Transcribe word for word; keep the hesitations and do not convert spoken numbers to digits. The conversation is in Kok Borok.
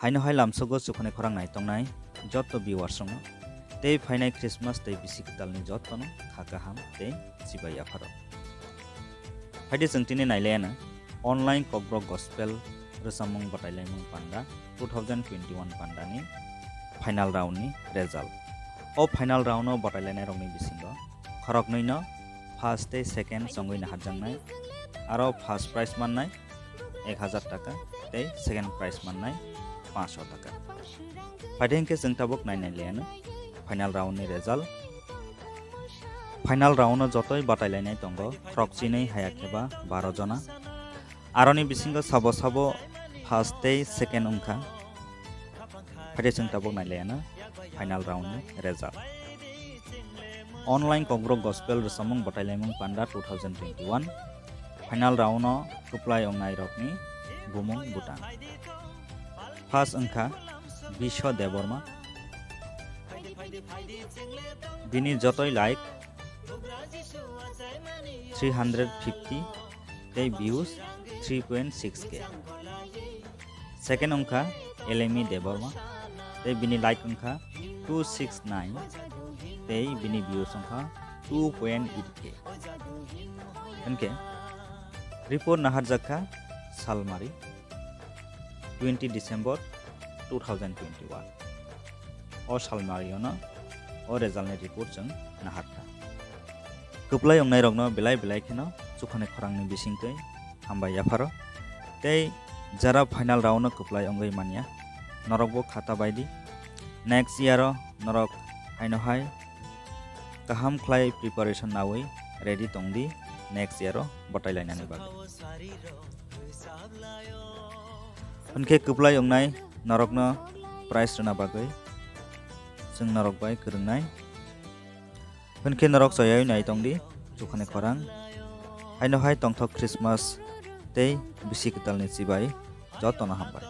Haino hai lamsogo chukhani khorang naitongnai jotto viewers rokno tei phainai Christmas tei bisi kwtalni jottono kha kaham tei chibai yapharo. Phaidi chwng tini nailaiano online Kokborok Gospel rwchapmung bwtailaimung panda two thousand twenty-one pandani final round ni result. O final round o bwtailainai rokni bisingo khoroknwi no first tei second chongwi naharjaknai, aro first prize mannai ek hajar taka tei second prize mannai panchsho taka. Phaidi hinkhe chwng tabuk nainai liano final round ni result. Final round o jotoi bwtailainai tongo khorokchinwi haya kheba baro jona. Aroni bisingo sabo sabo first tei second wngkha. Phaidi chwng tabuk nailaiano final round ni result. Online Kokborok Gospel rwchapmung bwtailaimung panda two thousand twenty-one final round o kwplai wngnai rokni bumung bwtang. First wngkha Biswa Debbarma, bini jotoi like three hundred fifty tei views three point six K. Second wngkha Elemi Debbarma tei bini like wngkha two six nine tei bini views wngkha two point eight K. Hinkhe report naharjakha Salmari twenty December two thousand twenty-one. O Salmari ono o result ni report chwng naharkha. Kwplai wngnai rokno belai belai kheno chukhani khorangni bisingtwi hambai yapharo. Tei jara final round o kwplai wngwi manya, norokbo khata baidi. Next year o norok haino hai kaham khlai preparation nawi ready tongdi next year o bwtailainani bagwi. Hinkhe kwplai wngnai norokno prize rwna bagwi chwng norok bai kwrwngnai. Hinkhe norok choyawi nai tongdi chukhani khorang. Haino hai tongthok Christmas tei bisi kwtalni chibai jotono hambai.